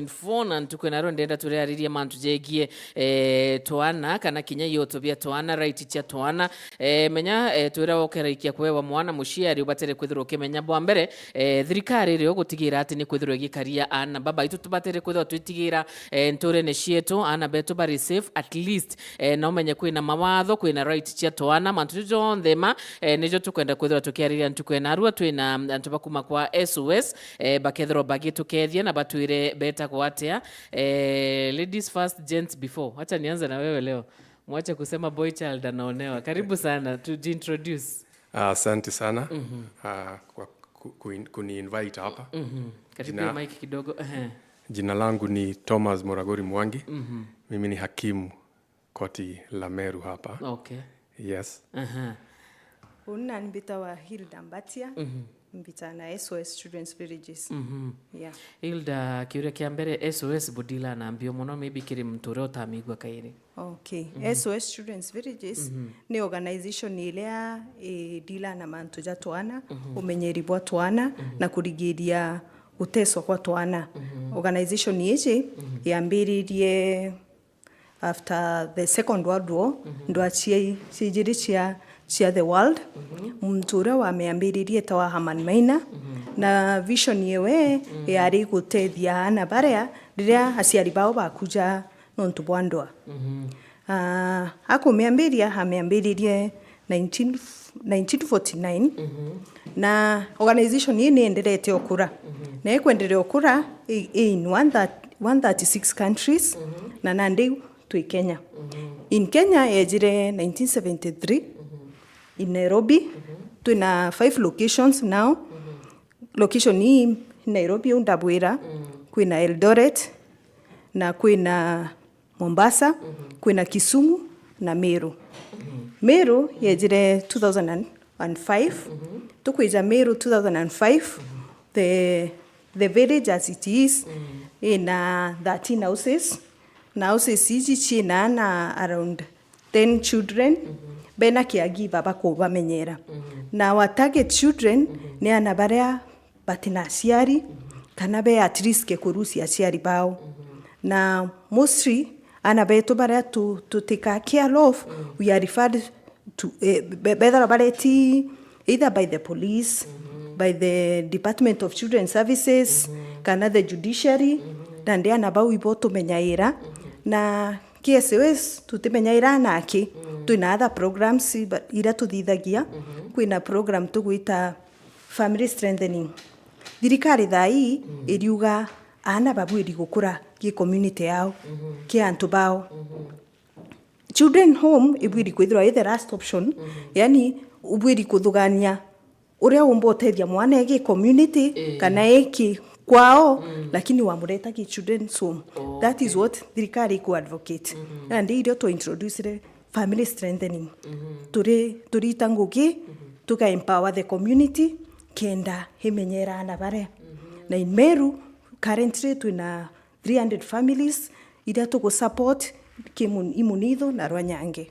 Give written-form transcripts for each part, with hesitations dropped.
4 na ntuku naro ndenda turiaririe mantu jegie twana kana kinya yoto bia twana, right chia twana. Menya twira ukeraikia kwewa mwana, muciari ubatere kwithirwo ukimenya bwa mbere thirikari ri ugutigira ati ni kwithirwo igikaria ana baba itu, tubatere kwithirwo twitigira nturene cietu ana betu bari safe at least. Na umenye kwina mawatho, kwina right chia twana, mantu jonthe ma nijo tukwenda kwithirwo tukiariria ntuku enarua. Twina antu bakuma kwa SOS bakethirwo bagitukethia na batwire betagwo atia. Ladies first, gents before. Wacha nianze na wewe leo, mwache kusema boy child anaonewa. Karibu sana, tujiintroduce. Asante sana kwa kuni-invite hapa. Karibu mic kidogo. Ehe. Jina langu ni Thomas Moragori Mwangi. Mimi ni hakimu koti la Meru hapa. Yes. Una mbita wa Hilda Mbatia, mbita na SOS Children's Villages. Yeah. Hilda, kiuria kia mbere, SOS budila na mbio muno, maybe kiri mtu uria utamigua kairi. Okay. SOS Children's Villages ni organization iria ĩdila na mantu ja twana, umenyeri bwa twana na kurigiria guteswa kwa twana. Organization iji yambiririe after the Second World War, ndwa cia cijiri cia the world. Muntu uria wameambiririe tawa Herman Maina, na vision yewe yari gutethia ana baria riria aciari bao bakuja nontu bwa ndwa. Akumiambiria ameambiririe 19 1949 na organization hii niendelete okura na ikwendelea okura in 136 countries na nandi twi Kenya. In Kenya yejire 1973 in Nairobi. Twina five locations now. Location hii Nairobi undabwira, kwina Eldoret na kwina Mombasa, kwina Kisumu na Meru. Meru yejire 2005. Tukwija Meru 2005, the village as it is ina 13 houses, na houses ici china na around 10 children bena caregiver bakubamenyera. Na our target children ni ana baria batina aciari kana be at risk kurucia aciari bao, na mostly ana betu baria tu take care of, we are referred to bethara bareti either by the police, by the Department of Children Services kana the judiciary. Na ndi ana bau ibo tumenyaira na KSOS tutimenyaira naki. Twina other programs iria tuthithagia. Kwina program tugwita family strengthening. Thirikari thaa ii iriuga ana babwiri gukura gi community yao ki antu bao. Children home ibwiri kwithirwa i the last option, yani ubwiri kuthugania uria umba uteithia mwana egi community kana eki kwao, lakini wamureta ki children's home. That is what thirikari iku advocate, na ndi irio to introduce family strengthening. Turi turita ngugi tuka empower the community kenda imenyera ana baria. Na in Meru currently twina 300 families iria tugu support Imunitho na Rwanyange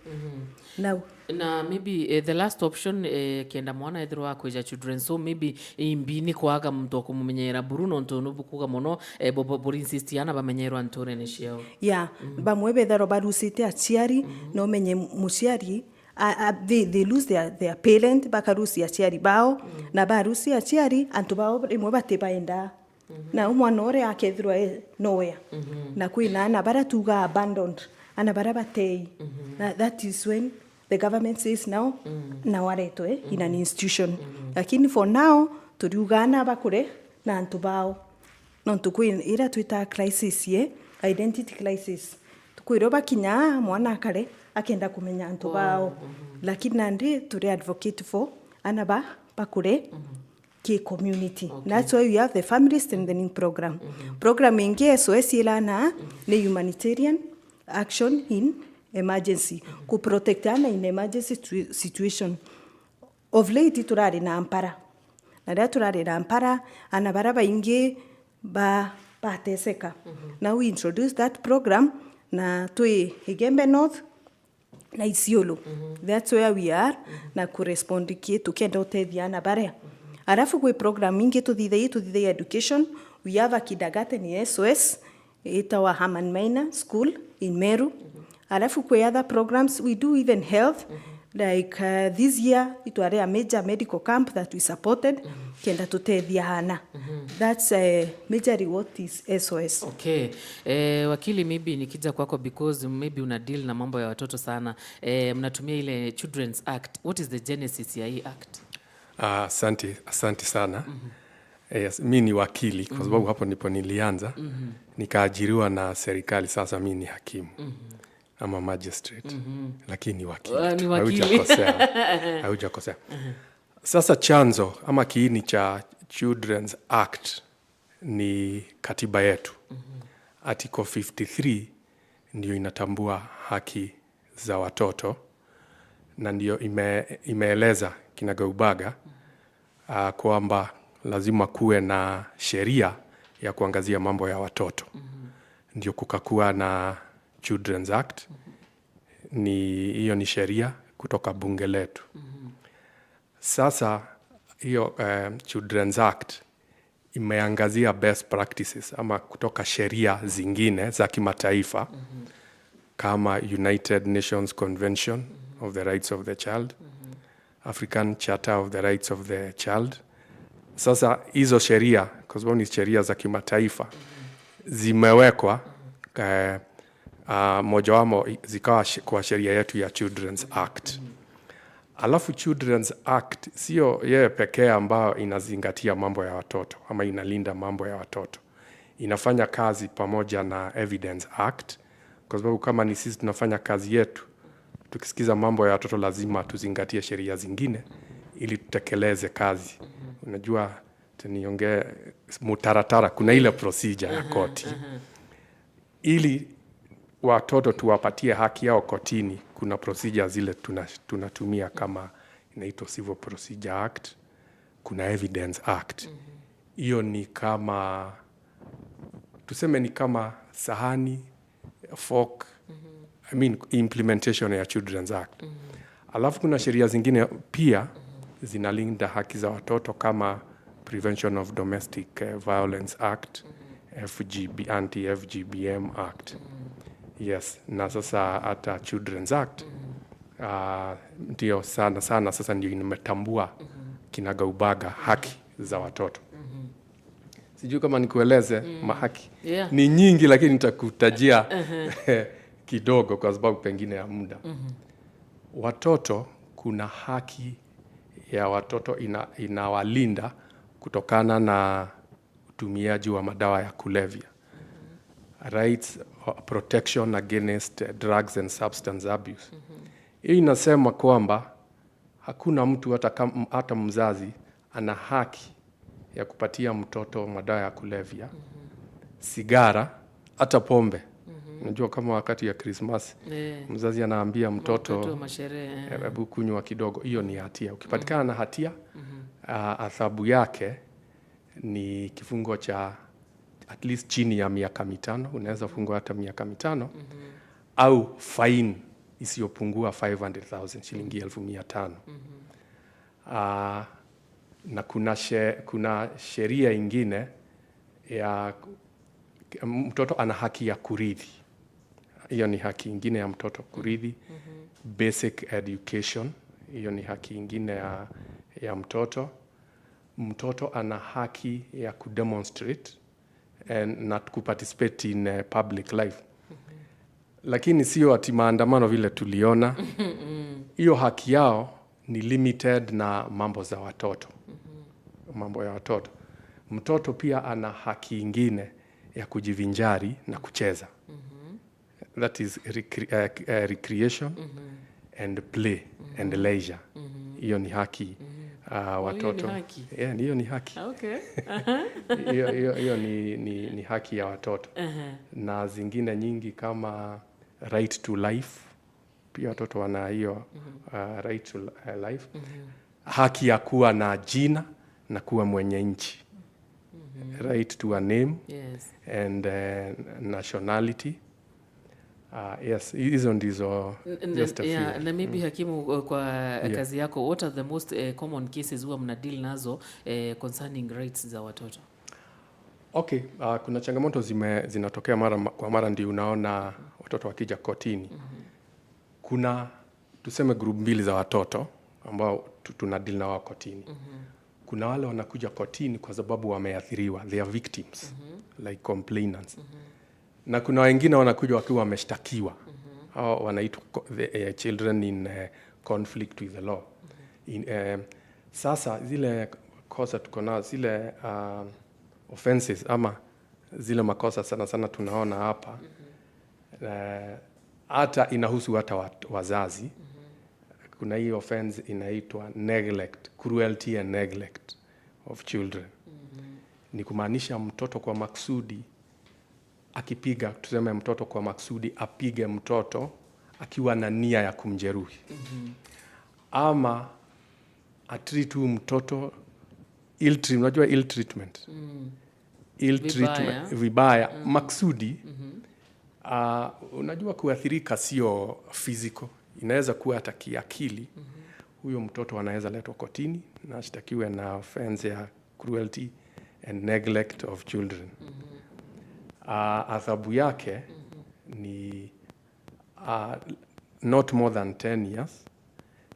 now. Na maybe the last option kenda mwana ethirwa akwija children, so maybe imbi ni kwaga muntu akumumenyera buru nontu nubukuga muno buri insist ana bamenyerwa nturene ciao. Yeah, bamwe bethero barusite aciari no menye muciari they lose their parent, bakarusia aciari bao, na barusia aciari antu bao rimwe batibaenda na mwana uria akethirwa nowhere. Na kwina ana baria tuga abandoned, ana baria batei, na that is when the government says now now aretwe in an institution. Lakini for now turiuga ana bakure na antu bao nontu kwi ira twita crisis ye identity crisis, kwirwo bakinya mwana akare akenda kumenya antu bao. Lakini nandi turi advocate for ana ba bakure ki community. That's why we have the family strengthening program. Program ingi SOS ilana ni humanitarian action in emergency, ku protect ana in emergency situation. Of late turari na ampara, na rĩrĩa turari na ampara ana bara baingi ba bateseka. Now we introduce that program na twi Igembe North na Isiolo. That's where we are na kurespond ki tukenda uteithia ana baria. Arafu gwi program ingi tuthithagia education. We have a kindergarten ya SOS. Itawa Herman Maina School in Meru. Alafu kwi other programs we do, even health, like this year itware a major medical camp that we supported kenda tutethia ana. That's majorly what is SOS. Okay. Wakili, maybe nikija kwako, because maybe una deal na mambo ya watoto sana. Mnatumia ile Children's Act. What is the genesis ya hii act? Asante, asante sana. Yes, mi ni wakili kwa sababu hapo ndipo nilianza. Nikaajiriwa na serikali, sasa mi ni hakimu ama magistrate, lakini ni wakili. Ah, ni tu. wakili. Haujakosea, haujakosea. Sasa chanzo ama kiini cha Children's Act ni katiba yetu. Article 53 ndio inatambua haki za watoto na ndio imeeleza kinagaubaga kwamba lazima kuwe na sheria ya kuangazia mambo ya watoto. Ndio kukakuwa na Children's Act. Ni hiyo ni sheria kutoka bunge letu. Sasa hiyo Children's Act imeangazia best practices ama kutoka sheria zingine za kimataifa kama United Nations Convention of the Rights of the Child, African Charter of the Rights of the Child. Sasa hizo sheria, kwa sababu ni sheria za kimataifa, zimewekwa mojawamo zikawa kwa sheria yetu ya Children's Act. Alafu Children's Act sio yeye pekee ambayo inazingatia mambo ya watoto ama inalinda mambo ya watoto. Inafanya kazi pamoja na Evidence Act, kwa sababu kama ni sisi tunafanya kazi yetu, tukisikiza mambo ya watoto lazima tuzingatie sheria zingine ili tutekeleze kazi. Unajua, niongee mutaratara, kuna ile procedure ya koti ili watoto tuwapatie haki yao kotini. Kuna procedure zile tunatumia kama inaitwa Civil Procedure Act, kuna Evidence Act. Hiyo ni kama, tuseme, ni kama sahani, fork, I mean implementation ya Children's Act. Alafu kuna sheria zingine pia zinalinda haki za watoto kama Prevention of Domestic Violence Act, FGB, Anti-FGBM Act. Yes, na sasa hata Children's Act ndio sana sana sasa ndio imetambua kinagaubaga haki za watoto. Sijui kama nikueleze mahaki ni nyingi, lakini nitakutajia kidogo kwa sababu pengine ya muda. Watoto, kuna haki ya watoto inawalinda kutokana na utumiaji wa madawa ya kulevya. Rights Protection Against Drugs and Substance Abuse. Hii inasema kwamba hakuna mtu hata mzazi ana haki ya kupatia mtoto madawa ya kulevya, sigara, hata pombe. Unajua kama wakati ya Christmas mzazi anaambia mtoto, Wakati wa masherehe. "Hebu kunywa kidogo," hiyo ni hatia. Ukipatikana na hatia, adhabu yake ni kifungo cha at least chini ya miaka 5, unaweza fungwa hata miaka 5 au fine isiyopungua 500,000, shilingi 500,000. Na kuna sheria ingine ya mtoto ana haki ya kurithi. Hiyo ni haki ingine ya mtoto kurithi. Basic education, hiyo ni haki ingine ya mtoto. Mtoto ana haki ya kudemonstrate and na kuparticipate in public life, lakini sio ati maandamano vile tuliona. Hiyo haki yao ni limited na mambo za watoto, mambo ya watoto. Mtoto pia ana haki ingine ya kujivinjari na kucheza, that is recreation and play and leisure. Hiyo ni haki watoto. Haki. Yeah, hiyo ni haki. Hiyo ni haki ya watoto na zingine nyingi kama right to life. Pia watoto wana hiyo right to life, haki ya kuwa na jina na kuwa mwenye nchi, right to a name and nationality. Yes, hizo ndizo just a few. Yeah, na maybe hakimu, kwa kazi yako, what are the most common cases huwa mna deal nazo concerning rights za watoto? Okay, kuna changamoto zinatokea mara kwa mara, ndio unaona watoto wakija kotini. Kuna tuseme group mbili za watoto ambao tuna deal na wao kotini. Kuna wale wanakuja kotini kwa sababu wameathiriwa, they are victims, like complainants. Na kuna wengine wanakuja wakiwa wameshtakiwa. Hao wanaitwa the children in conflict with the law. Sasa zile kosa tuko nazo, zile offenses ama zile makosa sana sana tunaona hapa, hata inahusu hata wazazi. Kuna hii offense inaitwa neglect, cruelty and neglect of children. Ni kumaanisha mtoto kwa maksudi akipiga, tuseme mtoto kwa maksudi apige mtoto akiwa na nia ya kumjeruhi, ama atreat huyu mtoto ill treat, unajua ill treatment, ill Vibaya. treatment vibaya maksudi. Unajua kuathirika sio physical, inaweza kuwa hata kiakili. Huyo mtoto anaweza letwa kotini na ashtakiwe na offense ya cruelty and neglect of children. Adhabu yake ni not more than 10 years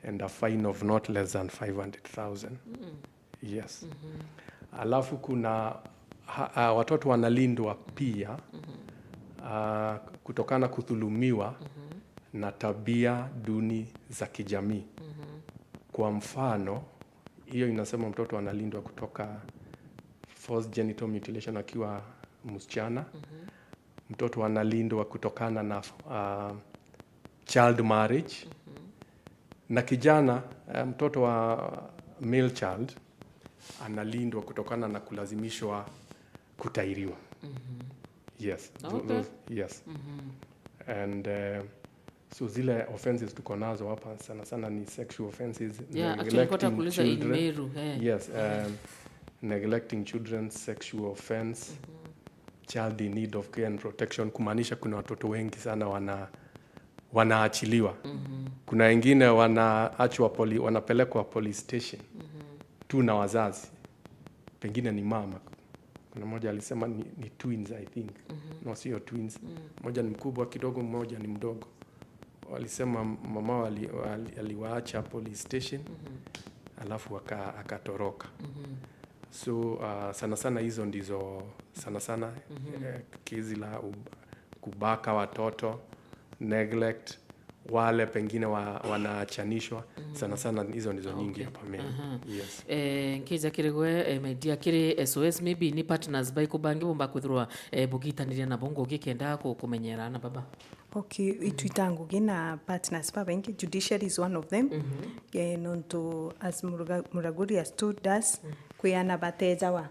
and a fine of not less than 500,000. Yes. Alafu kuna watoto wanalindwa pia kutokana kudhulumiwa na tabia duni za kijamii. Kwa mfano, hiyo inasema mtoto analindwa kutoka forced genital mutilation akiwa msichana. Mtoto analindwa kutokana na child marriage, na kijana, mtoto wa male child analindwa kutokana na kulazimishwa kutairiwa. Yes. Yes. And so zile offenses tuko nazo hapa sana sana ni sexual offenses, Yeah, actually nilikuwa nataka neglecting kuuliza in children. Meru. Yes, neglecting children, sexual offense, child in need of care and protection, kumaanisha kuna watoto wengi sana wanaachiliwa. Kuna wengine wanaachwa wanapelekwa police station tu na wazazi, pengine ni mama. Kuna mmoja alisema ni twins, I think. No, sio twins. Mmoja ni mkubwa kidogo, mmoja ni mdogo. Walisema mama aliwaacha police station, alafu akatoroka. So sana sana hizo ndizo sana sana, kesi la kubaka watoto, neglect, wale pengine wanaachanishwa, sana sana hizo ndizo nyingi hapa Meru. Yes. Nkija kirigwe media kiri SOS, maybe ni partners bai kubangi bumba kwithirwa bugitaniria nabo ngugi kenda kumenyerana baba? Okay, itwita ngugi na partners babaingi. Judiciary is one of them. Nontu as Muraguri has told us, kwiana batejawa,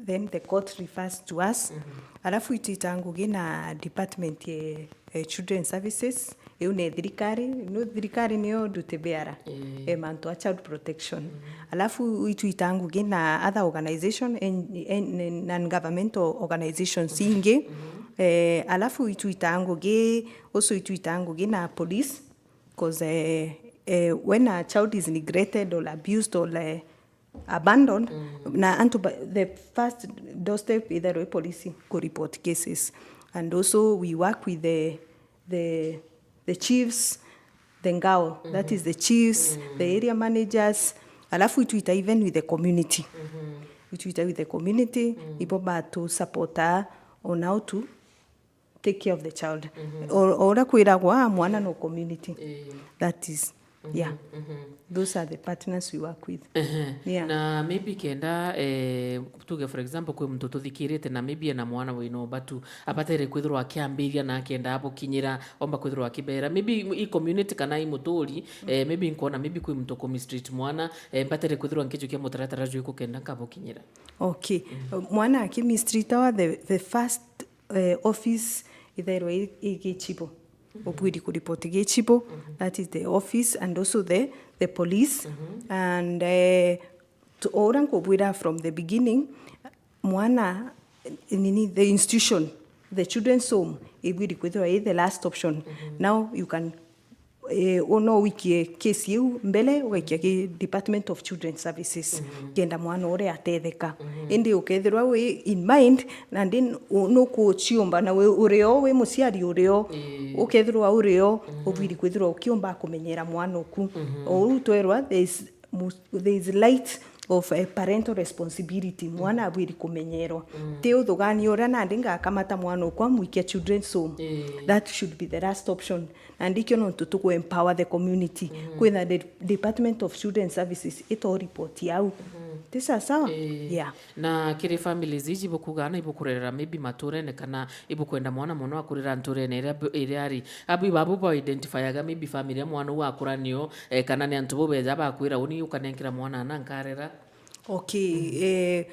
then the court refers to us. Alafu itwita ngugi na department ye children services. Iu nĩ thirikari, no thirikari nĩyo duty bearer mantu a child protection. Alafu itwita ngugi na other organization, non governmental organizations ingi. Alafu itwita ngugi, also itwita ngugi na police, because when a child is neglected or abused or abandoned, na antu the first doorstep either police go report cases. And also we work with the chiefs, the ngao, that is the chiefs, the area managers. Alafu itwita even with the community, itwita with the community, ibo batu supporta on how to take care of the child. Ora kwiragwa, "Ah, mwana no community." That is, yeah, those are the partners we work with. Yeah. Na maybe kenda tuge for example kwi muntu tuthikirite na maybe ena mwana wino batu abataire kwithirwa akiambiria na akienda abukinyira omba kwithirwa akibera maybe i community kana i muturi, maybe nkuona maybe kwi muntu ku mistreat mwana, mbataire kwithirwa nkijukia mutaratara juu kukenda nkabukinyira? Okay, mwana akimistreatawa, the first office ithairwa igichibo ubwiri kuripoti gichibo, that is the office and also the police. And ora nkubwira from the beginning, mwana nini, the institution, the children's home, ibwiri kwithirwa i the last option. Now you can No wikie kesi iu mbele, ugaikia ki Department of Children Services kenda mwana uria atetheka. Indi ukethirwa wi in mind na ndi nukuchiumba na urio wi muciari urio ukethirwa urio ubwiri kwithirwa ukiumba kumenyera mwana oku o ru twerwa there is light of a parental responsibility. Mwana abwiri kumenyerwa ti uthugani uria nandi ngakamata mwana okwa mwikia children's home. That should be the last option, na ndikio no tuku empower the community kwitha the Department of Children Services ito report yau ti sawa. Yeah. Na kiri families ici ibukugana ibukurerera maybe maturene kana ibukwenda mwana muno akurira nturene iria iria ari abu babu ba identifyaga maybe family ya mwana u akura nio kana ni antu bubeja bakwira uni ukanenkira mwana ana nkarera? Okay,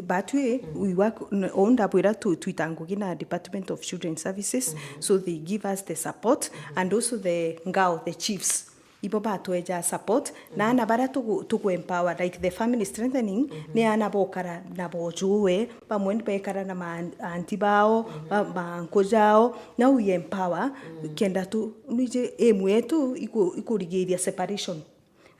batwe we work on ndabwira tuitangugi na Department of Children Services, so they give us the support and also the ngao, the chiefs ibo batweja support na ana baria tugu empower, like the family strengthening, ni ana bokara na bojuwe bamwe bekara na ma auntie bao, ba uncle jao, na we empower kenda tu nije emu yetu ikurigiria separation.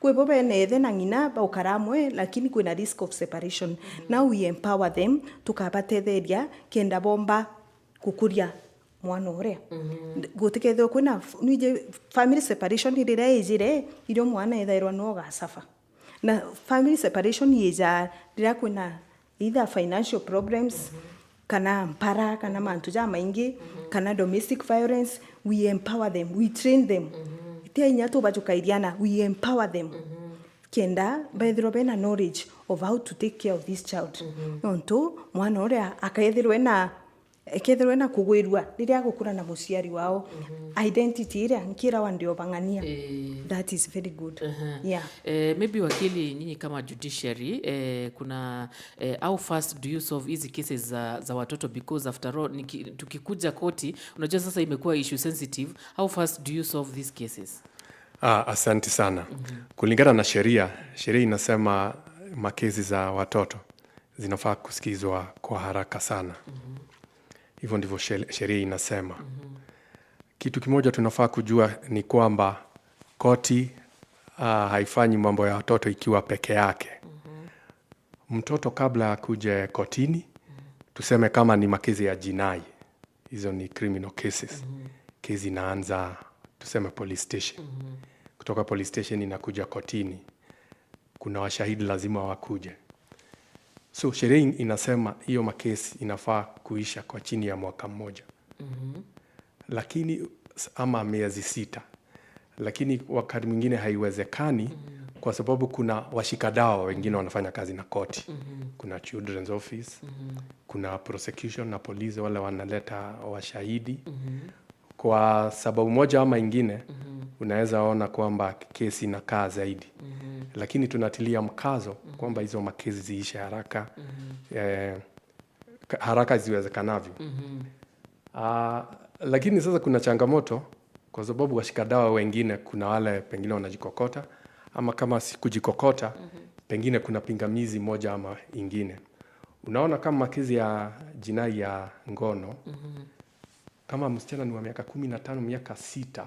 Kwibo benethe na ng'ina baukara amwe, lakini kwina risk of separation. Now we empower them, tukabatetheria kenda bomba kukuria mwana uria gutikethirwo kwina nije family separation riria ijire irio mwana ethairwa no gacaba. Na family separation ija riria kwina either financial problems kana mpara kana mantu ja maingi kana domestic violence. We empower them, we train them. Tia inya tubajukairiana, we empower them kenda bethirwo bena knowledge of how to take care of this child, nontu mwana uria akethirwo ena ekethirwo ena kugwirua riria agukura na muciari wao, identity iria nkirawa ndio bang'ania. That is very good, yeah. Maybe wakili, nyinyi kama judiciary, kuna how fast do you solve hizi cases za watoto? Because after all tukikuja koti, unajua sasa imekuwa issue sensitive. How fast do you solve these cases? Ah, asante sana. Kulingana na sheria, sheria inasema makesi za watoto zinafaa kusikizwa kwa haraka sana. Hivyo ndivyo sheria inasema. Kitu kimoja tunafaa kujua ni kwamba koti haifanyi mambo ya watoto ikiwa peke yake. Mtoto kabla akuje kotini, tuseme kama ni makesi ya jinai, hizo ni criminal cases. Kesi inaanza tuseme police station. Kutoka police station inakuja kotini, kuna washahidi lazima wakuje. So sheria inasema hiyo makesi inafaa kuisha kwa chini ya mwaka mmoja, lakini ama miezi 6, lakini wakati mwingine haiwezekani kwa sababu kuna washikadau wengine wanafanya kazi na koti. Kuna children's office, kuna prosecution na polisi wale wanaleta washahidi. Kwa sababu moja ama ingine, unaweza ona kwamba kesi inakaa zaidi, lakini tunatilia mkazo kwamba hizo makesi ziishe haraka, haraka ziwezekanavyo. Lakini sasa kuna changamoto kwa sababu washikadau wengine, kuna wale pengine wanajikokota ama kama si kujikokota, pengine kuna pingamizi moja ama ingine. Unaona kama kesi ya jinai ya ngono, kama msichana ni wa miaka 15, miaka 6,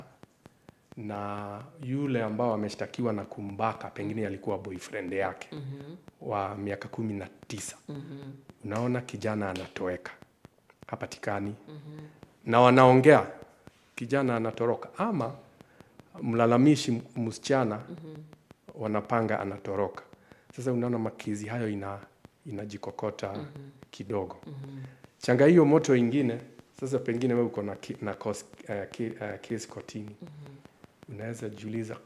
na yule ambao ameshtakiwa na kumbaka pengine alikuwa boyfriend yake wa miaka 19. Unaona kijana anatoweka, hapatikani, na wanaongea kijana anatoroka, ama mlalamishi msichana wanapanga anatoroka. Sasa unaona makesi hayo inajikokota kidogo. Changa hiyo moto ingine, sasa pengine wewe uko na kesi kotini, unaweza jiuliza,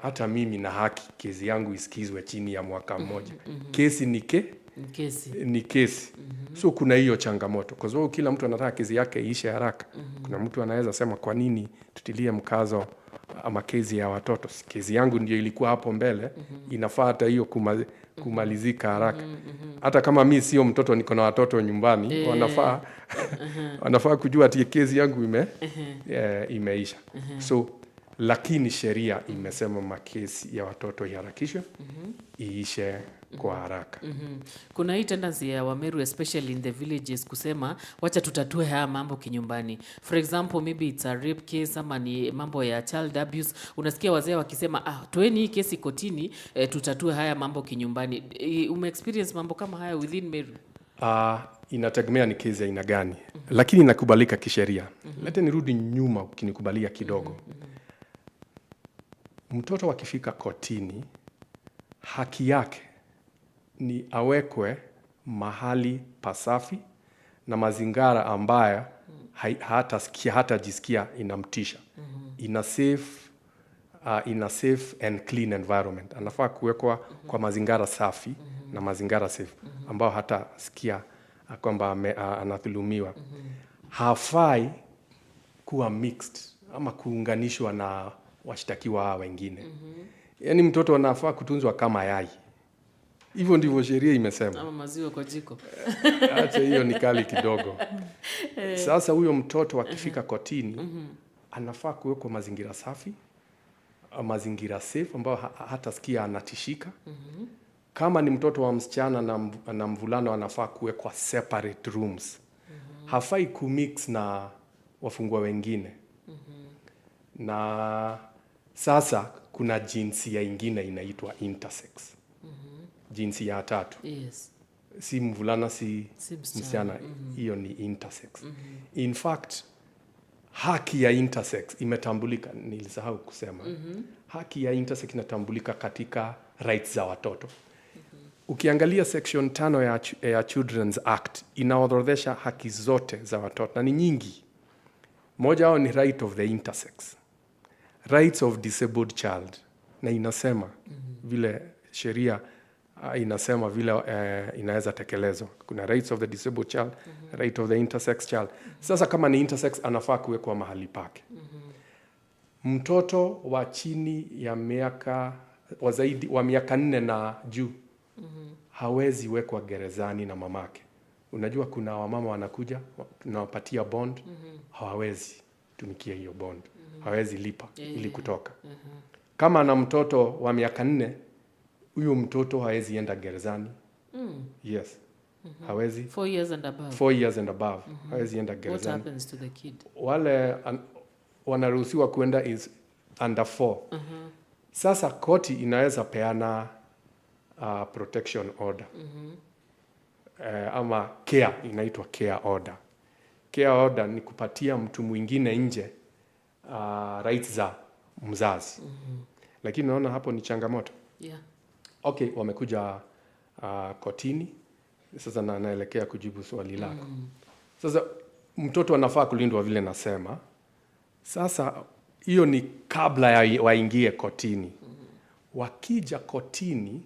hata mimi na haki kesi yangu isikizwe chini ya mwaka mmoja. Kesi ni Kesi. Ni kesi. So kuna hiyo changamoto kwa sababu kila mtu anataka kesi yake iishe haraka. Kuna mtu anaweza sema, kwa nini tutilie mkazo ama kesi ya watoto? Si kesi yangu ndio ilikuwa hapo mbele, inafaa hata hiyo kumalizika haraka. Hata kama mi sio mtoto, niko na watoto nyumbani, wanafaa kujua ati kesi yangu imeisha. So lakini sheria imesema makesi ya watoto iharakishwe, iishe. kwa haraka. Kuna hii tendency ya Wameru, especially in the villages, kusema, "Wacha tutatue haya mambo kinyumbani." For example, maybe it's a rape case ama ni mambo ya child abuse. Unasikia wazee wakisema, "Ah, toeni hii kesi kotini, tutatue haya mambo kinyumbani." Umeexperience mambo kama haya within Meru? Inategemea ni kesi aina gani, lakini inakubalika kisheria. Lete nirudi nyuma ukinikubalia kidogo. Mtoto akifika kotini, haki yake ni awekwe mahali pasafi na mazingara ambayo hatajisikia inamtisha, in a safe and clean environment. Anafaa kuwekwa kwa mazingara safi na mazingara safe ambao hatasikia kwamba anadhulumiwa. Hafai kuwa mixed ama kuunganishwa na washtakiwa hawa wengine. Yaani mtoto anafaa kutunzwa kama yai. Hivyo ndivyo sheria imesema. Ama maziwa kwa jiko. Acha hiyo, ni kali kidogo. Sasa huyo mtoto akifika kotini anafaa kuwekwa mazingira safi, mazingira safe ambayo hatasikia anatishika. Kama ni mtoto wa msichana na mvulana anafaa kuwekwa separate rooms. Hafai kumix na wafungwa wengine. Na sasa kuna jinsia ingine inaitwa intersex. Jinsia ya tatu, si mvulana, si Si msichana. msichana, hiyo ni intersex. In fact, haki ya intersex imetambulika, nilisahau kusema. Haki ya intersex inatambulika katika rights za watoto. Ukiangalia section 5 ya Children's Act inaorodhesha haki zote za watoto na ni nyingi. Moja wao ni right of the intersex, rights of disabled child, na inasema vile sheria inasema vile inaweza tekelezwa. Kuna rights of the disabled child, right of the intersex child. Sasa kama ni intersex, anafaa kuwekwa mahali pake. Mtoto wa chini ya miaka wa zaidi wa miaka 4 na juu hawezi wekwa gerezani na mamake. Unajua kuna wamama wanakuja, nawapatia bond, hawawezi tumikia hiyo bond, hawawezi lipa ili kutoka. Kama ana mtoto wa miaka 4, huyu mtoto hawezi enda gerezani. Yes, hawezi. 4 years and above. 4 years and above hawezi enda What gerezani. happens to the kid? Wale wanaruhusiwa kuenda is under 4. Sasa koti inaweza peana protection order ama care, inaitwa care order. Care order ni kupatia mtu mwingine nje rights za mzazi, lakini naona hapo ni changamoto. Okay, wamekuja kotini sasa, na naelekea kujibu swali lako. Sasa mtoto anafaa kulindwa vile nasema. Sasa hiyo ni kabla ya waingie kotini. Wakija kotini,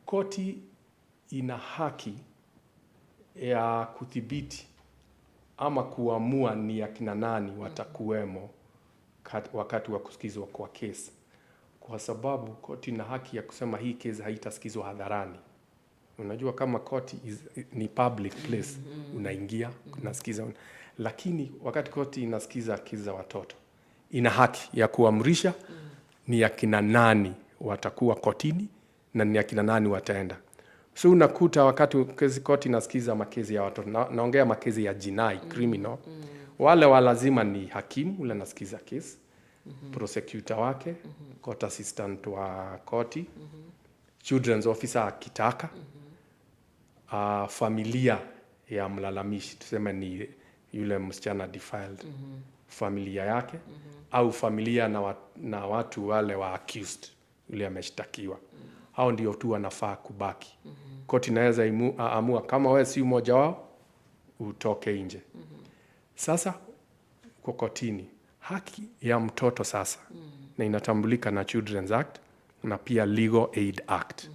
koti ina haki ya kudhibiti ama kuamua ni akina nani watakuwemo wakati wa kusikizwa kwa kesi, kwa sababu koti ina haki ya kusema hii kesi haitasikizwa hadharani. Unajua kama koti ni public place, unaingia, unasikiza, lakini wakati koti inasikiza kesi za watoto, ina haki ya kuamrisha ni akina nani watakuwa kotini na ni akina nani wataenda. So unakuta wakati kesi koti inasikiza makesi ya watoto, naongea makesi ya jinai, criminal, wale wa lazima ni hakimu ule anasikiza kesi, prosecutor wake, court assistant wa koti, children's officer akitaka, familia ya mlalamishi, tuseme ni yule msichana defiled, familia yake au familia na watu wale wa accused, yule ameshtakiwa. Hao ndio tu wanafaa kubaki. Koti inaweza amua kama wewe si mmoja wao, utoke nje. Sasa uko kotini, haki ya mtoto sasa, na inatambulika na Children's Act na pia Legal Aid Act,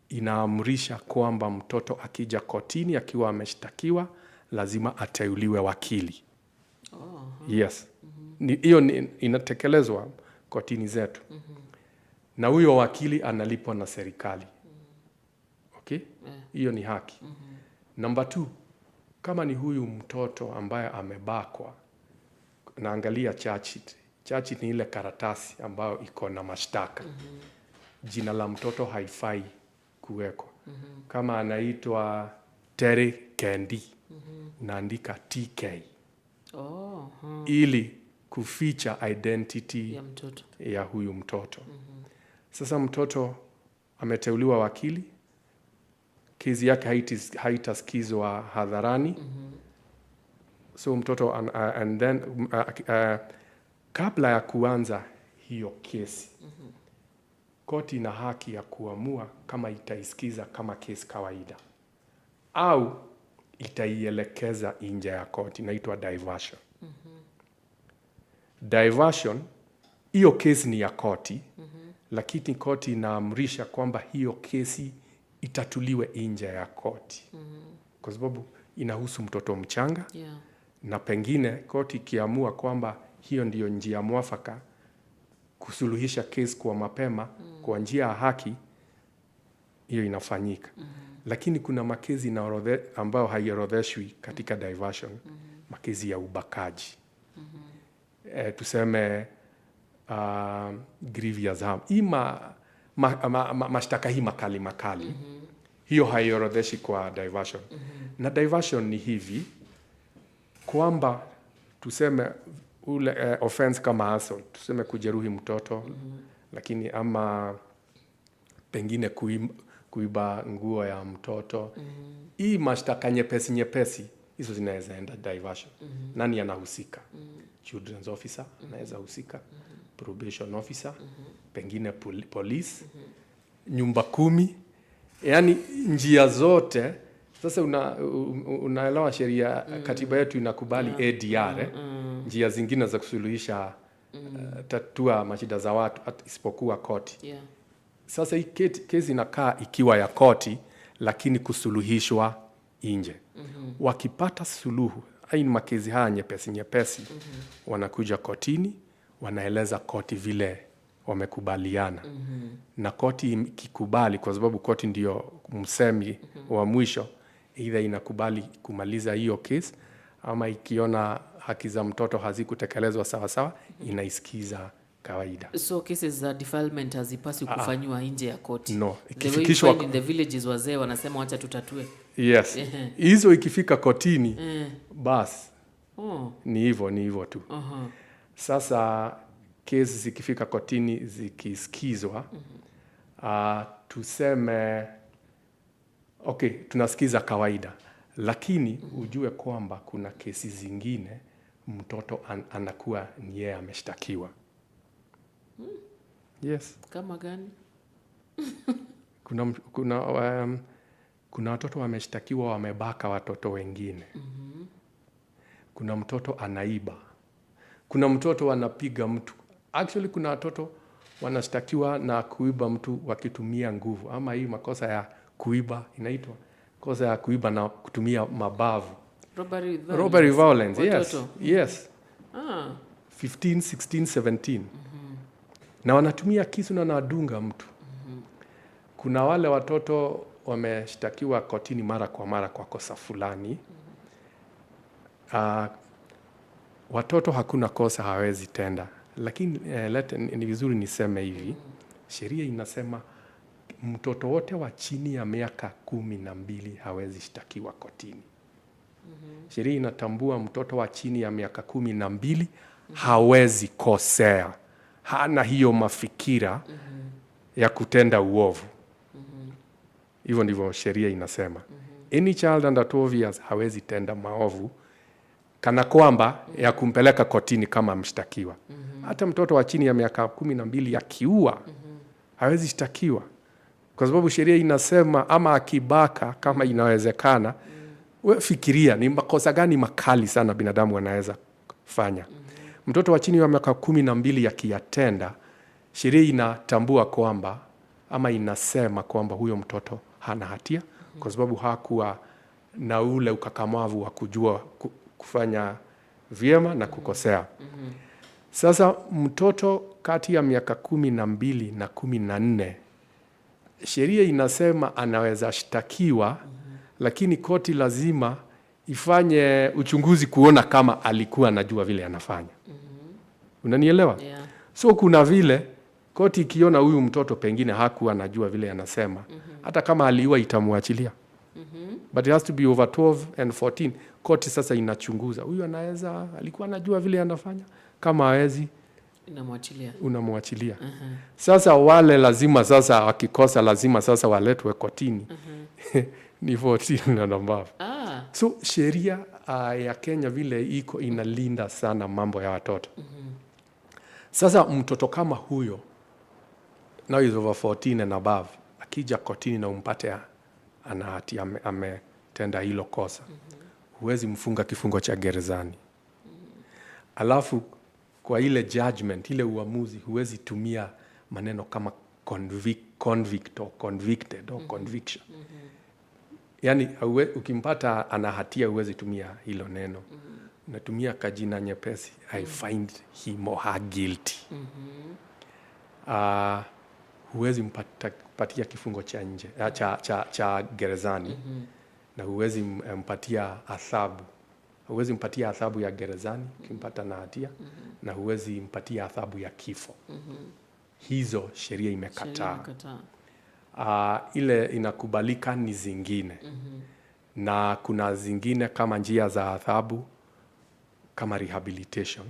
inaamrisha kwamba mtoto akija kotini akiwa ameshtakiwa lazima ateuliwe wakili. Oh. Yes, hiyo inatekelezwa kotini zetu, na huyo wakili analipwa na serikali. Okay, hiyo ni haki. Number two, kama ni huyu mtoto ambaye amebakwa, naangalia charge sheet. Charge sheet ni ile karatasi ambayo iko na mashtaka. Jina la mtoto haifai kutajwa. kuwekwa. Kama anaitwa Terry Kendi, unaandika TK ili kuficha identity ya mtoto. Ya huyu mtoto. Sasa mtoto ameteuliwa wakili, kesi yake haitasikizwa hadharani. So mtoto and then kabla ya kuanza hiyo kesi, koti ina haki ya kuamua kama itaisikiza kama kesi kawaida au itaielekeza nje ya koti, inaitwa diversion. Diversion, hiyo kesi ni ya koti, lakini koti inaamrisha kwamba hiyo kesi itatuliwe nje ya koti kwa sababu inahusu mtoto mchanga na pengine koti ikiamua kwamba hiyo ndiyo njia mwafaka kusuluhisha kesi kwa mapema kwa njia ya haki, hiyo inafanyika. Lakini kuna makesi ambayo haiorodheshwi katika diversion, makesi ya ubakaji, tuseme grievous harm, hii mashtaka hii makali makali, hiyo haiorodheshi kwa diversion. Na diversion ni hivi kwamba tuseme ule offense kama assault, tuseme kujeruhi mtoto, lakini ama pengine kuiba nguo ya mtoto, hii mashtaka nyepesi nyepesi, hizo zinaweza enda diversion. Nani anahusika? Children's officer anaweza husika, probation officer, pengine police, nyumba kumi, yaani njia zote. Sasa unaelewa sheria, katiba yetu inakubali ADR, eh? Njia zingine za kusuluhisha, tatua mashida za watu isipokuwa koti. Sasa hii kesi inakaa ikiwa ya koti lakini kusuluhishwa nje. Wakipata suluhu, hii ni makesi haya nyepesi nyepesi, wanakuja kotini, wanaeleza koti vile wamekubaliana. Na koti ikikubali, kwa sababu koti ndio msemi wa mwisho, either inakubali kumaliza hiyo kesi ama ikiona haki za mtoto hazikutekelezwa sawasawa, inaisikiza kawaida. So cases za defilement hazipaswi kufanyiwa nje ya koti? No. The way you Ikifikishwa find in the villages, wazee wanasema, "Wacha tutatue." Yes, hizo ikifika kotini, bas, ni hivyo, ni hivyo tu. Sasa kesi zikifika kotini, zikisikizwa, tuseme okay, tunasikiza kawaida, lakini ujue kwamba kuna kesi zingine mtoto anakuwa ni yeye ameshtakiwa. Yes. Kama gani? Kuna watoto wameshtakiwa wamebaka watoto wengine. Kuna mtoto anaiba, kuna mtoto anapiga mtu. Actually, kuna watoto wanashtakiwa na kuiba mtu wakitumia nguvu, ama hii makosa ya kuiba inaitwa kosa ya kuiba na kutumia mabavu. Robbery with violence. Robbery violence, yes. Watoto. Yes. 15, 16, 17, na wanatumia kisu na wanadunga mtu. Kuna wale watoto wameshtakiwa kotini mara kwa mara kwa kosa fulani. Watoto hakuna kosa hawezi tenda, lakini ni vizuri niseme hivi: sheria inasema mtoto wote wa chini ya miaka 12 hawezi shtakiwa kotini. Sheria inatambua mtoto wa chini ya miaka 12 hawezi kosea, hana hiyo mafikira ya kutenda uovu. Hivyo ndivyo sheria inasema. Any child under 12 years hawezi tenda maovu kana kwamba ya kumpeleka kotini kama mshtakiwa. Hata mtoto wa chini ya miaka 12 akiua hawezi shtakiwa kwa sababu sheria inasema, ama akibaka kama inawezekana. We fikiria ni makosa gani makali sana binadamu anaweza fanya. Mtoto wa chini ya miaka 12 akiyatenda, sheria inatambua kwamba ama inasema kwamba huyo mtoto hana hatia kwa sababu hakuwa na ule ukakamavu wa kujua kufanya vyema na kukosea. Sasa mtoto kati ya miaka 12 na 14, sheria inasema anaweza shtakiwa, lakini koti lazima ifanye uchunguzi kuona kama alikuwa anajua vile anafanya. Unanielewa? Yeah. So kuna vile Koti ikiona huyu mtoto pengine hakuwa anajua vile anasema, hata kama aliua itamwachilia. But it has to be over 12 and 14. Koti sasa inachunguza huyu anaweza, alikuwa anajua vile anafanya. Kama hawezi, Inamwachilia. Unamwachilia. Sasa wale lazima sasa wakikosa lazima sasa waletwe kotini ni 14 and above. So sheria ya Kenya vile iko inalinda sana mambo ya watoto. Sasa mtoto kama huyo, now is over 14 and above, akija kotini na umpate ana hatia, ametenda hilo kosa, huwezi mfunga kifungo cha gerezani. Alafu kwa ile judgment, ile uamuzi, huwezi tumia maneno kama convict or convicted or conviction. Yani ukimpata ana hatia huwezi tumia hilo neno. Unatumia kajina nyepesi, "I find him or her guilty." Huwezi mpatia kifungo cha nje, cha gerezani na huwezi mpatia adhabu, huwezi mpatia adhabu ya gerezani ukimpata na hatia na huwezi mpatia adhabu ya kifo. Hizo sheria Sheria imekataa. imekataa. Ile inakubalika ni zingine na kuna zingine kama njia za adhabu kama rehabilitation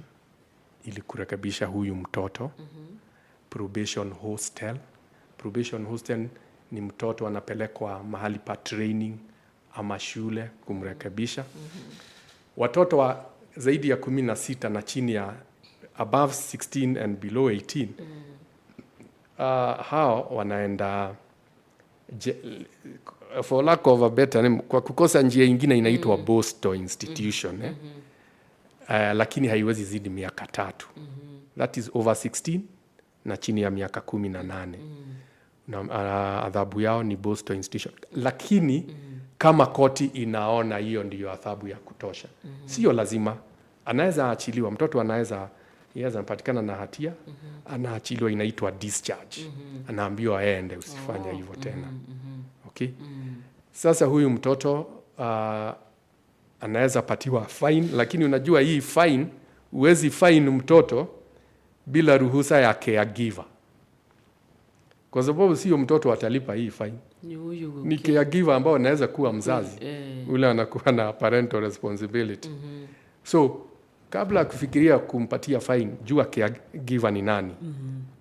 ili kurekebisha huyu mtoto, probation hostel. Probation hostel ni mtoto anapelekwa mahali pa training ama shule kumrekebisha. Watoto wa zaidi ya 16 na chini ya, above 16 and below 18, hao wanaenda for lack of a better name, kwa kukosa njia ingine inaitwa Borstal institution, eh? Lakini haiwezi zidi miaka 3. That is over 16 na chini ya miaka 18 na adhabu yao ni Borstal institution, lakini kama koti inaona hiyo ndiyo adhabu ya kutosha, sio lazima, anaweza achiliwa. Mtoto anaweza, yes, anapatikana na hatia, anaachiliwa, inaitwa discharge. Anaambiwa aende, usifanye hivyo tena. Okay, sasa huyu mtoto anaweza patiwa fine, lakini unajua hii fine, huwezi fine mtoto bila ruhusa ya caregiver, kwa sababu sio mtoto atalipa hii fine, Ni huyu ni caregiver ambao anaweza kuwa mzazi ule anakuwa na parental responsibility. So kabla ya kufikiria kumpatia fine, jua caregiver ni nani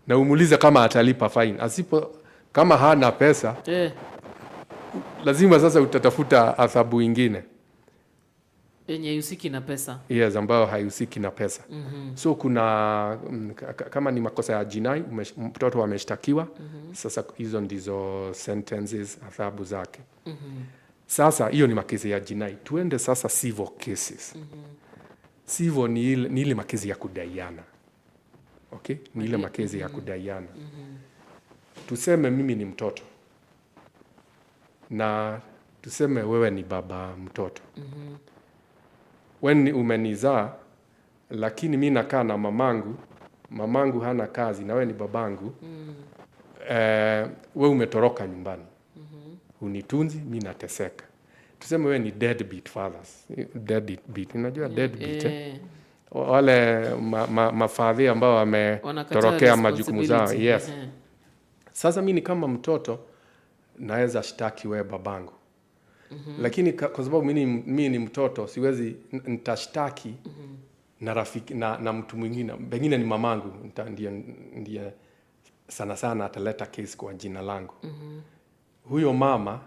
na umuulize kama atalipa fine. Asipo, kama hana pesa, lazima sasa utatafuta adhabu ingine Yenye haihusiki na pesa. Yes, ambayo haihusiki na pesa. So kuna kama ni makosa ya jinai, mtoto ameshtakiwa, sasa hizo ndizo sentences, adhabu zake. Sasa hiyo ni makesi ya jinai. Tuende sasa civil cases. Civil ni ile makesi ya kudaiana. Okay, ni ile makesi ya kudaiana. Tuseme mimi ni mtoto na tuseme wewe ni baba mtoto. Wewe umenizaa, lakini mi nakaa na mamangu, mamangu hana kazi na wewe ni babangu. We umetoroka nyumbani, unitunzi, mi nateseka. Tuseme wewe ni deadbeat fathers. Deadbeat, unajua deadbeat, eh? Eh, Wale mafadhi ambao wanakataa wametorokea majukumu zao. responsibility. Yes. Sasa mi ni kama mtoto naweza shtaki wewe babangu. Lakini kwa sababu mi ni mtoto siwezi, nitashtaki na rafiki na mtu mwingine, pengine ni mamangu, ndiye sana sana ataleta case kwa jina langu. Huyo mama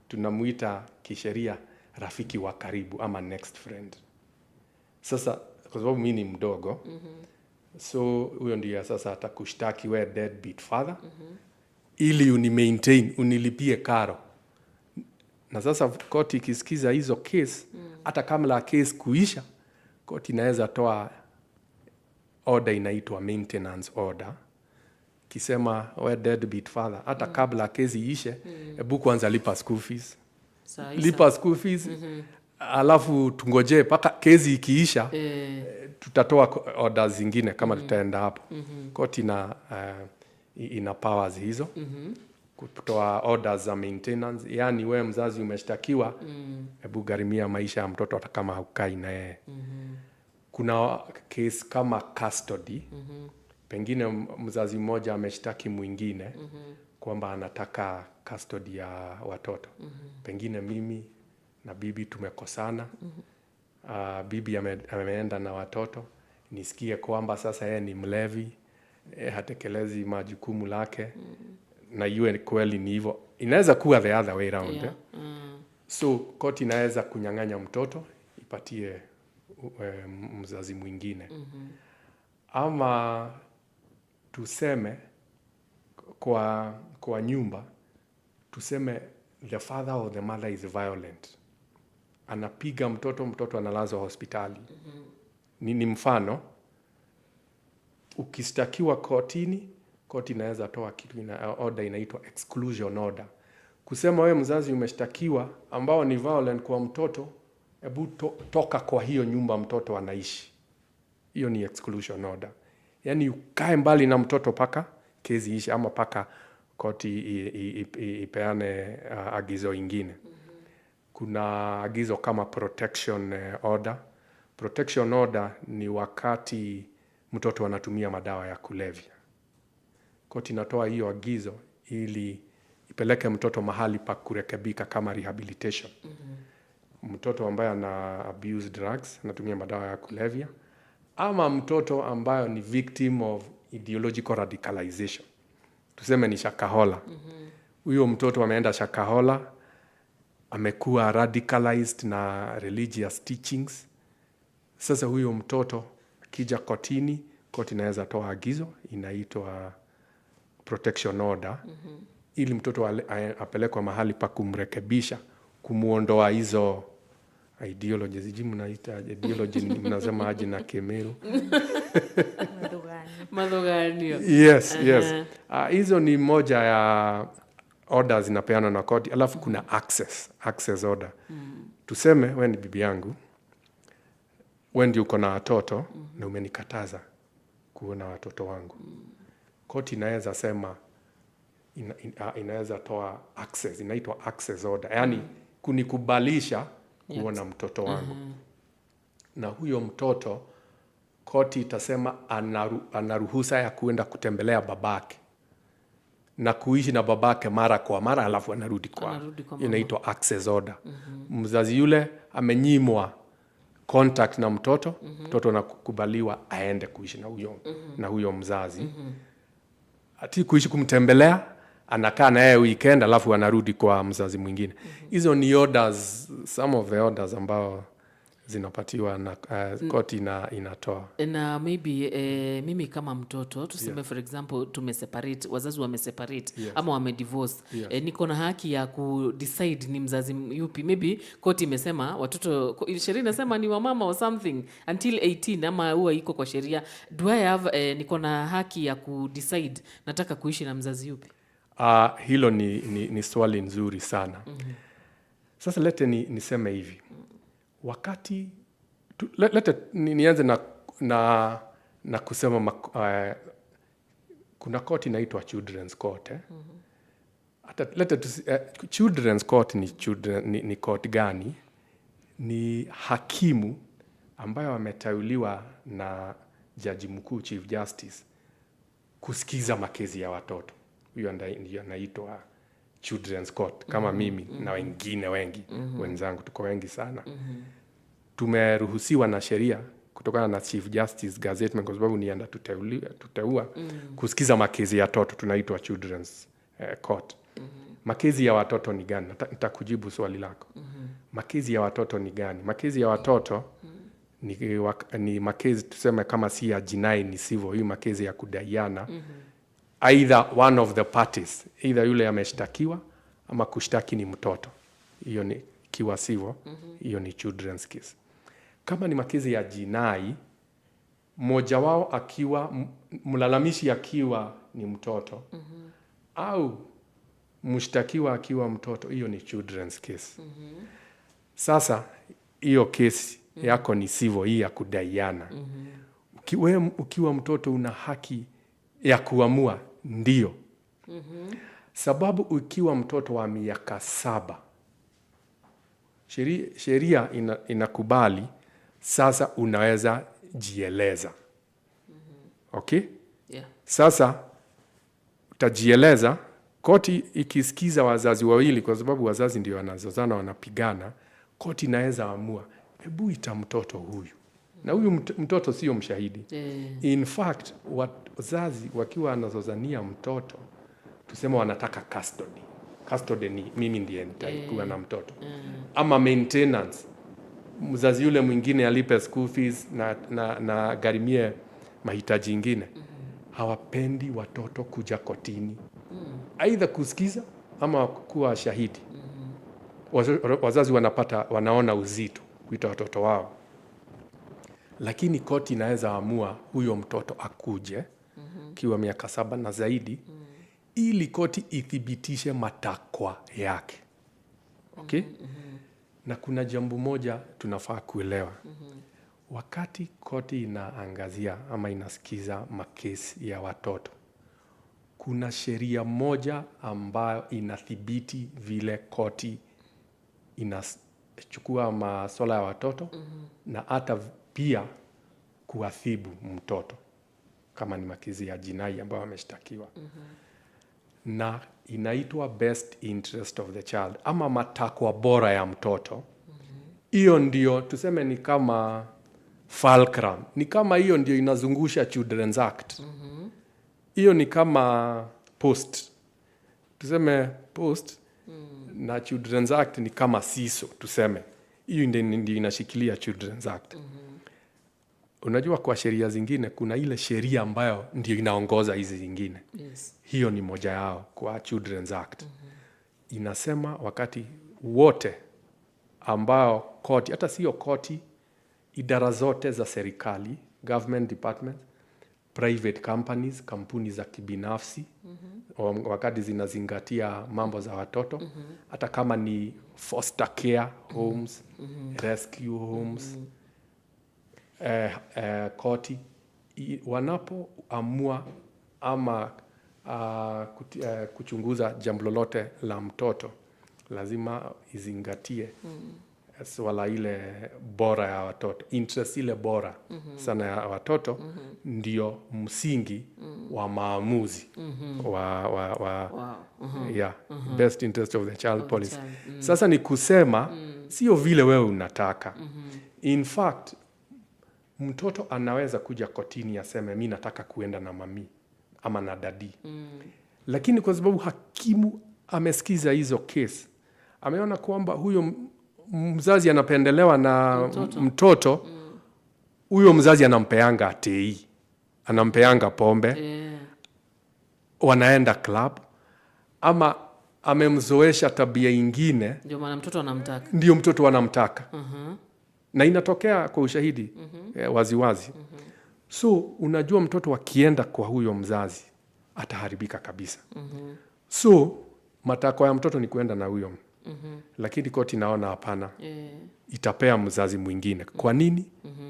tunamuita kisheria rafiki wa karibu ama next friend. Sasa kwa sababu mi ni mdogo, so huyo ndiye sasa atakushtaki we deadbeat father ili uni maintain, unilipie karo. Na sasa koti ikisikiza hizo case, hata kabla ya case kuisha, koti inaweza toa order inaitwa maintenance order, kisema, "We deadbeat father, hata kabla kesi iishe, hebu kwanza lipa school fees." Saa hii Lipa school fees, alafu tungojee mpaka kesi ikiisha, tutatoa order zingine kama tutaenda hapo. Koti ina powers hizo kutoa orders za maintenance, yaani wewe mzazi umeshtakiwa, hebu gharimia maisha ya mtoto hata kama haukai na yeye. Kuna case kama custody. Pengine mzazi mmoja ameshtaki mwingine kwamba anataka custody ya watoto. Pengine mimi na bibi tumekosana. Bibi ameenda na watoto, nisikie kwamba sasa yeye ni mlevi, hatekelezi majukumu lake na iwe kweli ni hivyo. Inaweza kuwa the other way round, eh? So koti inaweza kunyang'anya mtoto ipatie mzazi mwingine. Ama tuseme kwa nyumba, tuseme the father or the mother is violent, anapiga mtoto, mtoto analazwa hospitali. Ni mfano. Ukistakiwa kotini, koti inaweza toa kitu order inaitwa exclusion order, kusema wewe mzazi umeshtakiwa ambao ni violent kwa mtoto, hebu toka kwa hiyo nyumba mtoto anaishi. Hiyo ni exclusion order, yaani ukae mbali na mtoto paka kesi ishe ama paka koti ipeane agizo ingine. Kuna agizo kama protection order. Protection order ni wakati mtoto anatumia madawa ya kulevya. Koti inatoa hiyo agizo ili ipeleke mtoto mahali pa kurekebika kama rehabilitation. Mtoto ambaye ana abuse drugs, anatumia madawa ya kulevya, ama mtoto ambayo ni victim of ideological radicalization, tuseme ni Shakahola. Huyo mtoto ameenda Shakahola, amekuwa radicalized na religious teachings. Sasa huyo mtoto akija kotini, koti inaweza toa agizo inaitwa protection order ili mtoto apelekwe mahali pa kumrekebisha, kumuondoa hizo ideology. Sijui mnaita ideology, mnasema aje na Kemeru? Madhugani. Madhuganio. Yes. Hizo ni moja ya orders zinapeanwa na koti. Alafu kuna access order. Tuseme we ni bibi yangu, we ndio uko na watoto na umenikataza kuona watoto wangu. Koti inaweza sema inaweza toa access, inaitwa access order, yaani kunikubalisha kuona mtoto wangu. Na huyo mtoto koti itasema ana ruhusa ya kuenda kutembelea babake na kuishi na babake mara kwa mara, alafu anarudi kwa, Anarudi kwa mama. Inaitwa access order. Mzazi yule amenyimwa contact na mtoto. Mtoto anakubaliwa aende kuishi na huyo mzazi, ati kuishi, kumtembelea, anakaa na yeye weekend, alafu anarudi kwa mzazi mwingine. Hizo ni orders, some of the orders ambao zinapatiwa na koti inatoa. Na maybe mimi kama mtoto, tuseme for example tumeseparate, wazazi wameseparate ama wamedivorce, niko na haki ya kudecide ni mzazi yupi? Maybe koti imesema watoto, sheria inasema ni wamama or something until 18, ama huwa iko kwa sheria. Do I have niko na haki ya kudecide nataka kuishi na mzazi yupi? Hilo ni swali nzuri sana. Sasa lete niseme hivi, wakati lete nianze na kusema kuna court inaitwa Children's Court, eh? Hata lete Children's Court ni court gani? Ni hakimu ambayo ameteuliwa na jaji mkuu, Chief Justice, kusikiza makesi ya watoto. Huyo ndiyo anaitwa Children's Court, kama mimi na wengine wengi wenzangu, tuko wengi sana. Tumeruhusiwa na sheria kutokana na Chief Justice gazettement, kwa sababu ni tuteua kusikiza makesi ya watoto, tunaitwa Children's Court. Makesi ya watoto ni gani? Nitakujibu swali lako. Makesi ya watoto ni gani? Makesi ya watoto ni makesi, tuseme kama si ya jinai, ni civil, hii makesi ya kudaiana. Either one of the parties, either yule ameshtakiwa ama kushtaki ni mtoto, hiyo ni ikiwa civil, hiyo ni children's case. Kama ni makesi ya jinai, mmoja wao akiwa mlalamishi akiwa ni mtoto au mshtakiwa akiwa mtoto, hiyo ni children's case. Sasa hiyo kesi yako ni civil, hii ya kudaiana. Ukiwa mtoto una haki ya kuamua, ndio. Sababu ukiwa mtoto wa miaka 7, sheria inakubali sasa unaweza jieleza. Okay? Yeah. Sasa utajieleza, koti ikisikiza wazazi wawili, kwa sababu wazazi ndio wanazozana, wanapigana, koti inaweza amua, hebu ita mtoto huyu, na huyu mtoto sio mshahidi. In fact, wazazi wakiwa wanazozania mtoto, tuseme wanataka custody. Custody ni mimi ndiye nitakuwa na mtoto, ama maintenance, mzazi yule mwingine alipe school fees na gharimie mahitaji ingine. Hawapendi watoto kuja kotini, aidha kusikiza ama kuwa shahidi. Wazazi wanaona uzito kuita watoto wao, lakini koti inaweza amua huyo mtoto akuje kiwa miaka 7 na zaidi, ili koti ithibitishe matakwa yake. Okay? Na kuna jambo moja tunafaa kuelewa. Wakati koti inaangazia ama inasikiza makesi ya watoto, kuna sheria moja ambayo inathibiti vile koti inachukua masuala ya watoto, na hata pia kuadhibu mtoto kama ni makesi ya jinai ambayo ameshtakiwa. Na inaitwa best interest of the child, ama matakwa bora ya mtoto. Hiyo ndio tuseme ni kama fulcrum, ni kama hiyo ndio inazungusha Children's Act. Hiyo ni kama post, tuseme post, na Children's Act ni kama siso, tuseme hiyo ndio inashikilia Children's Act. Unajua kwa sheria zingine kuna ile sheria ambayo ndio inaongoza hizi zingine. Hiyo ni moja yao kwa Children's Act. Inasema wakati wote ambao koti, hata sio koti, idara zote za serikali, government department, private companies, kampuni za kibinafsi, wakati zinazingatia mambo za watoto, hata kama ni foster care homes, rescue homes, koti, wanapoamua ama kuchunguza jambo lolote la mtoto, lazima izingatie swala ile bora ya watoto, interest ile bora sana ya watoto, ndio msingi wa maamuzi wa yeah, best interest of the child Of the policy. child. Sasa ni kusema sio vile wewe unataka. In fact, mtoto anaweza kuja kotini aseme mi nataka kuenda na mami ama na daddy, lakini kwa sababu hakimu amesikiza hizo kesi, ameona kwamba huyo mzazi anapendelewa na mtoto, mtoto huyo mzazi anampeanga tei, anampeanga pombe, wanaenda club, ama amemzoesha tabia ingine, Ndio maana mtoto anamtaka. Ndio mtoto anamtaka. Na inatokea kwa ushahidi waziwazi. So unajua mtoto akienda kwa huyo mzazi ataharibika kabisa. So matakwa ya mtoto ni kuenda na huyo, lakini koti naona hapana, itapea mzazi mwingine. Kwa nini?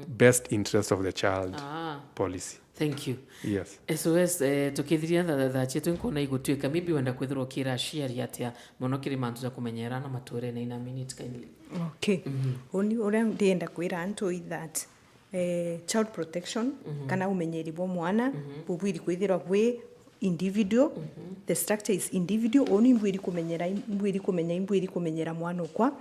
Best interest of the child policy. Thank you. Yes. SOS, tukithiria thaa cietu nkuona igutuika, maybe wenda kwithirwo ukira aciari atia muno kiri mantu ja kumenyera na mature na ina minute kindly. Okay, uni uria ndienda kwira antu i that child protection kana umenyeri bwa mwana bubwiri kwithirwa bwi individual. The structure is individual, oni mbwiri kumenyera, mbwiri kumenya, mbwiri kumenyera mwana ukwa.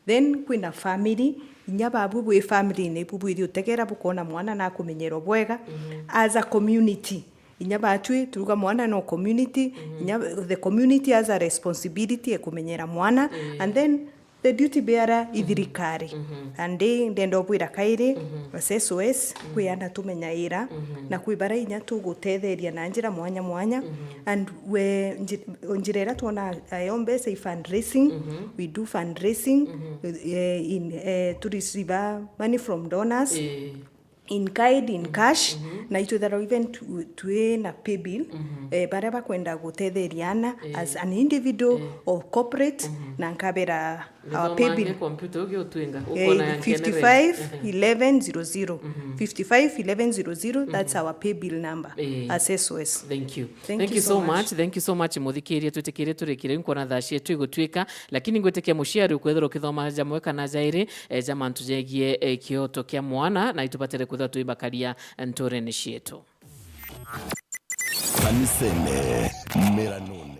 Then kwina family, inya babu bwi family ni bubwiri utegera bukona mwana na kumenyerwo bwega. As a community, inya batwi turuga mwana no community, inya the community has a responsibility ekumenyera mwana, and then the duty bearer ithirikari. And ndenda obwira kairi as SOS kwi ana tumenya ira na kwi bara inya tugutetheria na njira mwanya mwanya, and we njira ira tuona ayo mbeca i fundraising. We do fundraising in to receive money from donors in kind, in cash, na itwithara even twi na pay bill, baria bakwenda gutetheria as an individual or corporate, na nkabera our pay bill. Kompyuta ugi utwinga ukona ya 55 11 00 55 11 00, that's our pay bill number as SOS. Thank you. Thank Thank you you so so much. much. Thank you so much, muthikiria twitikire turikire nkuona thaa cietu igutwika, lakini ngwitikia muciari ukwithirwo ukithoma jamwe kana jairi ja mantu jegie kioto kia mwana na itubatire kwithirwa twibakaria nturene cietu. Kanisene Meranone.